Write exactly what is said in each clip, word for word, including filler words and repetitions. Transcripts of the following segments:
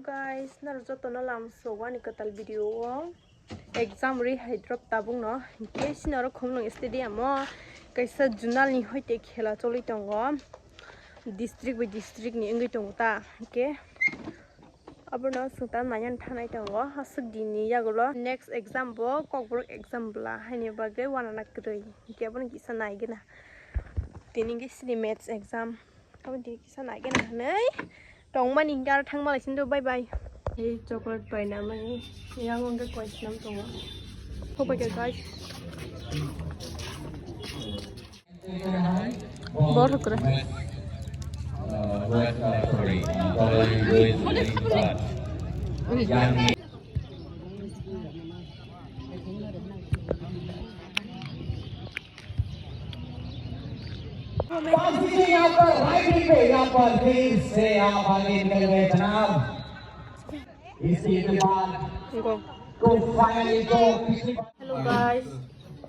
Guys, norok jotono lamsok ani kwtal video o. Exam ri hai drop tabuk no. Hinkhe sini oro Khumlwng stadium o kaisa zonal ni hoite khela choli tongo. District by district ni wngwi tongo ta. Hinkhe abono chwng ta naiyan thanai tongo. Aswk din ni yagulo next exam bo Kokborok exam bwla haini bagwi uanana kwrwi. Hinkhe abono kisa naigwna. Tini hinkhe sini maths exam. Abo di kisa naigwna hinwi tongmani hinkhe aro thangma lai sindi, bye bye. Ei chocolate paina mani yang wngkhe koi swnam tongo. Hobai khe guys. Bor hokre. पास दीजिए यहाँ पर, right wing पे, यहाँ पर फिर से आप आगे निकल गए जनाब। इसके बाद Go. तो फाइनली तो पिछली Hello guys,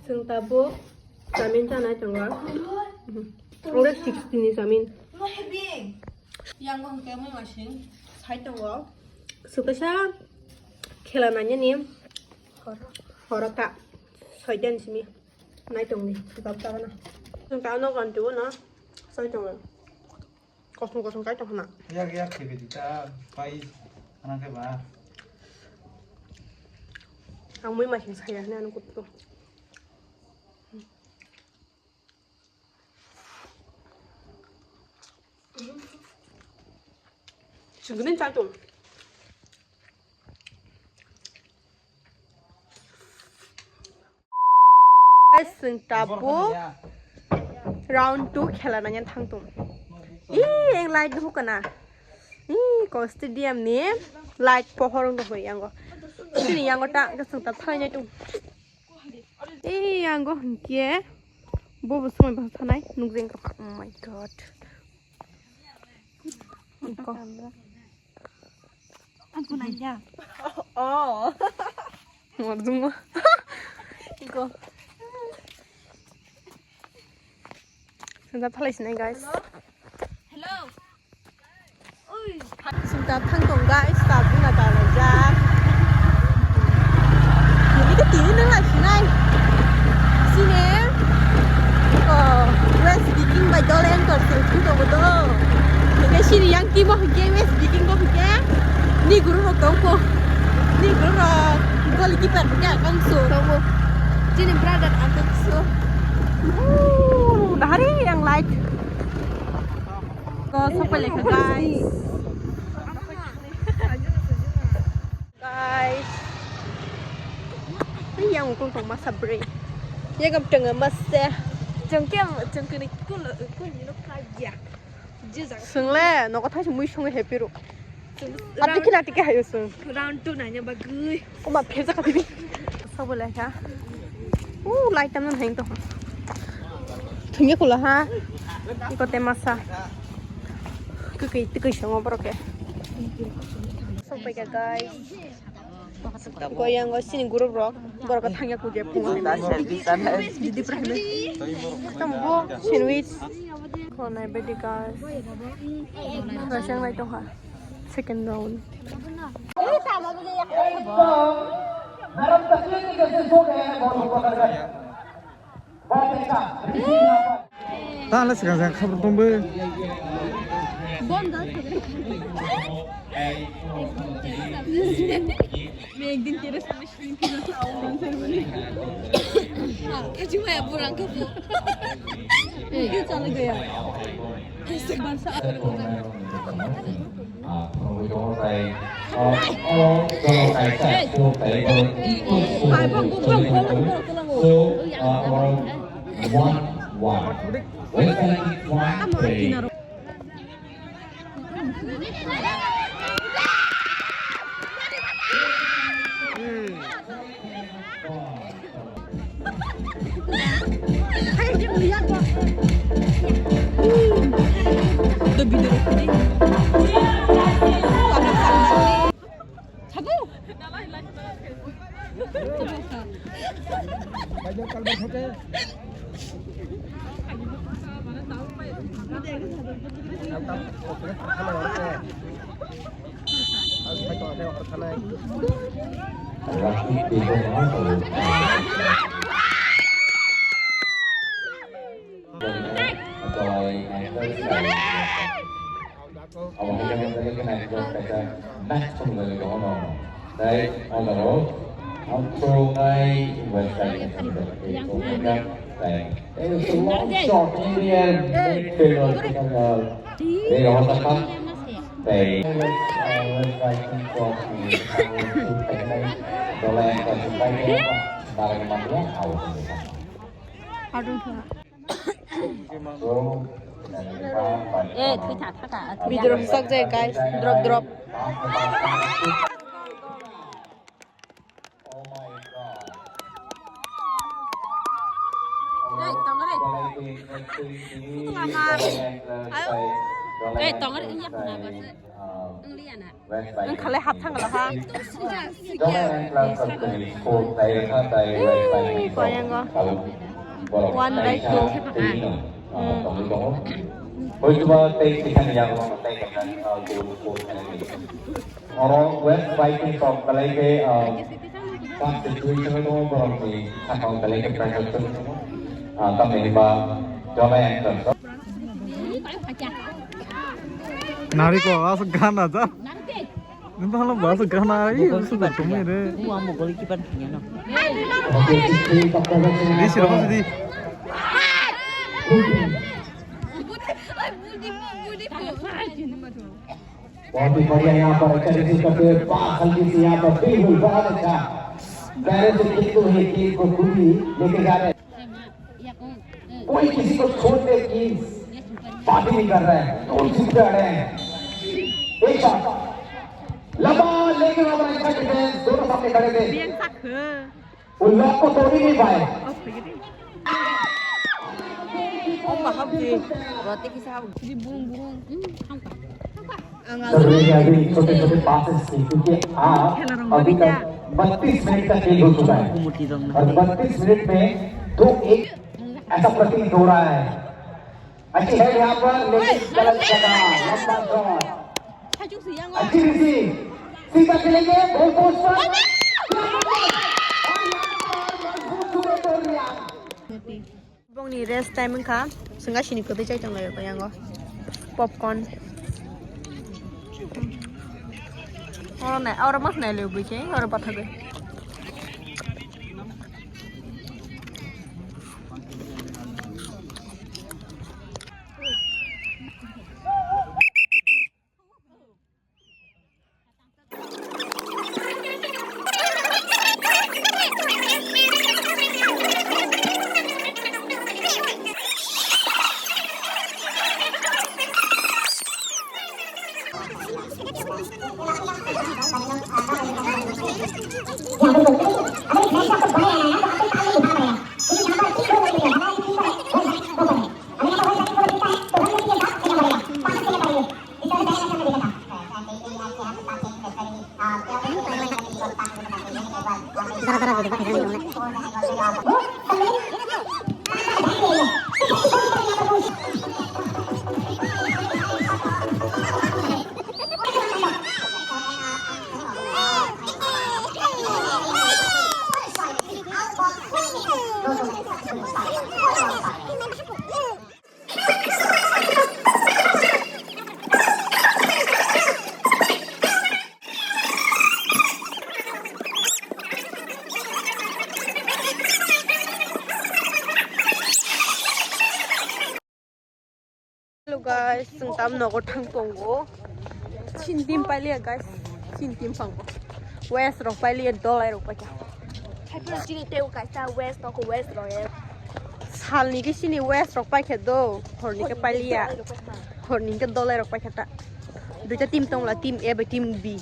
chwng tabuk chowmin chanai tongo. Oro sixty ni chowmin. Yang hwnkhe mui masing sai tongo. Swkaisa khela nainani horo ta soitan simi. Naitongni, jawab chagana. Chwng ta nogo antibo no, soi tongo. Kosong kosong kai tongkhna. Yak yak khe bidi ta, pai anang khe ba. Ang mui masing saya hwnwi ano kutto. Chwngni chai tong. Guys, chwng tabuk round two khela naina thang tong. Ee, eng light no hukana. Ee, ko stadium ni light pohor wng tong yango. Sini yango ta, chwng ta thalai nai tong. Ee, yango hinkhe bo bo swmai bwsa thanai nukjeng kha. Oh my God. Iko. Aku nanya. Oh. Mordungo. Iko. Senda thalai sinai, guys. Hello. Hello. Ui. Senda thang tong, guys. Tabuk na dalai jak. Ini ke tini nang lai sinai. Sini. Ko West Viking bai dol enter se thung tongo do. Hingke sini yang timo hingke West Viking bo hingke ni guru rok tong ko. Ni guru rok goalkeeper hingke akang so. Tongo. Sini brother akang so. Wuh, dahari yang light. Ko sampai lekha guys. Guys. Ini yang ukung tong masa bre. Ya gam tengah masa. Jengke jengke ni kul kul ni lo kaja. Jejak. Sengle, no kotha se mui songe happy ro. Ati kina tike hayo sung. Round two nanya bagui. Oma phejak ka tini. Sabo lai kha. Uh, light tam nang heng to. Thungya kula ha. Iko te masa. Kukui tukui songo borok ke. Sopai ka guys. Ko yang go sini group rok. Borok thangya kuje phungo. Didi prahme. Tam bo sandwich. Ko nai bedi guys. Ko sang nai tong ha. Second round. Ta le sekarang saya kabar tunggu. मैं एक दिन तेरे साथ शूटिंग की ना था, वो आंसर बोले। हाँ, ये जो है, बुरा को। ये चला गया। ऐसे बार सा। So, uh, one one. West Side one three. Abo hai khe nang tei khe nang tei kaisa match phunugwi tongo no. Tei o jaga o ang throw nai West Side ni tei throw nai tei it's a long shot in the air, midfielder Chittagong tei rohor ta kha tei West Side ni shot ni tei nai dola yang ta supai khe nang mania out. Eh, thwi tha, tha, tha. Video rok sak jai, guys. Drop, drop. Eh, tongore. Ayo. Eh, tongore, ini apa nama? Ini liana. Wng khalai hap thang la ha. Ui, payango. One by two. Hoituba tei tithani yago tei kaisa, ah, guru ko thanani. Oro West Viking song kalai ke, ah, constitution no borok ni sakao kalai ke pressure tung. Ah, tamni ba Jolai Anchor. Narikol aswk gana ja. Nang tanglo ba aswk gana ai, aswk gana tumai re. Amo goalkeeper thangya no. Di siro di. बहुत ही बढ़िया यहाँ पर अच्छा रिसीव करते हुए पास हल्की सी यहाँ पर बिल्कुल बहुत अच्छा। पहले से खेलते हुए टीम को खुद ही लेके जा रहे हैं। कोई किसी को छोड़ने की बात ही नहीं कर रहा है, दोनों जीत रहे हैं। एक शॉट लंबा लेकिन वहां पर अच्छा डिफेंस, दोनों सामने खड़े थे। Biang sak he. वो लॉक को तोड़ ही नहीं पाए। Oh, pagiri. Oh, maham di. Roti kisa ham. Di burung-burung. Hmm, hamka. Hamka. जरूरी है अभी छोटे छोटे पासेस की, क्योंकि आप अभी तक बत्तीस मिनट का खेल हो चुका है और बत्तीस मिनट में दो एक ऐसा प्रतीत हो रहा है। अच्छी हेड यहाँ पर, लेकिन गलत जगह, लंबा शॉट। अच्छी रिसीव, सीधा खेलेंगे गोल पोस्ट पर। Bongni rest time wngkha, swngga sini kwtwi chai tonglaio khe yango. Popcorn. Oro nai, oro mas nai leo bui khe, oro bathagwi. Hello guys, chwng tam nogo thang tongo. Chin team pailiya guys, chin team pango. West rok pailiya, dolai rok paikha. Haipura chini teo kaisa West toko, West rok e. Salni ke chini West rok paikha do, horni ke pailiya. Horni ke dolai rok paikha ta. Duita team tongla, team A bai team B.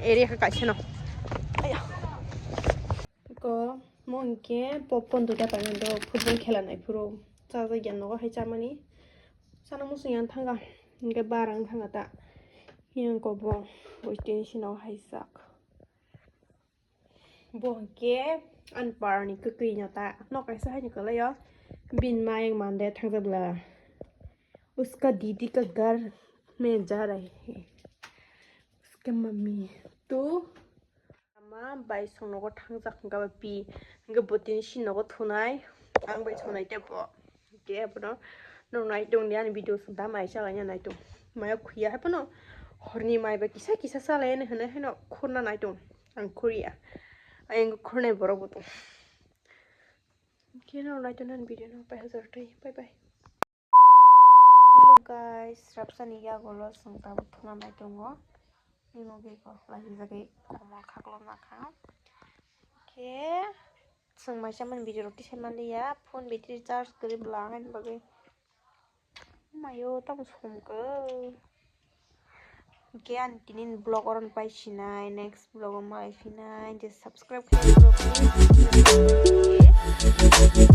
Area ka kaisa no. Ko mo hwnkhe popcorn duita paimani do, football khela nai phuru. Chajak ya nogo hai chamani. Sana musung yang thanga. Hingke barang thanga ta. Yang ko bo. Bo tini sino hai sak. Bo hingke an par ni kwkwi no ta. No kaisa hai ni kwlai o. Bin mayang mande thangja bla. Uska didi ka gar mein ja rahi hai. Kama mi tu. Ama bai song nogo thangjak hwnkha ba pi. Hwnkhe bo tini si nogo thunai. Ang bai thunai tei bo. Hwnkhe abono norok nai tong di ani video song tamo ai chalai nai tong. Maya khuya hai phano horni mai bai kisa kisa chalai ani hwnwi haino khurna nai tong. Ang khurya. Ayang khurnai borok bo tong. Hwnkhe norok nai tong ani video no pai hajar tei. Bye bye. Hello guys, rabsani yagulo chwng tabuk thuna nai tongo. Nini bagwi kok laijagwi komor khaklok nakha. Khe chwng mai chamani video rok tisai manliya, phone battery charge kwrwi bwla haini bagwi. Mayo tamo somkhe. Hwnkhe ani tini vlog oro pai sinai, next vlog o malai phinai, je subscribe khaina rok please.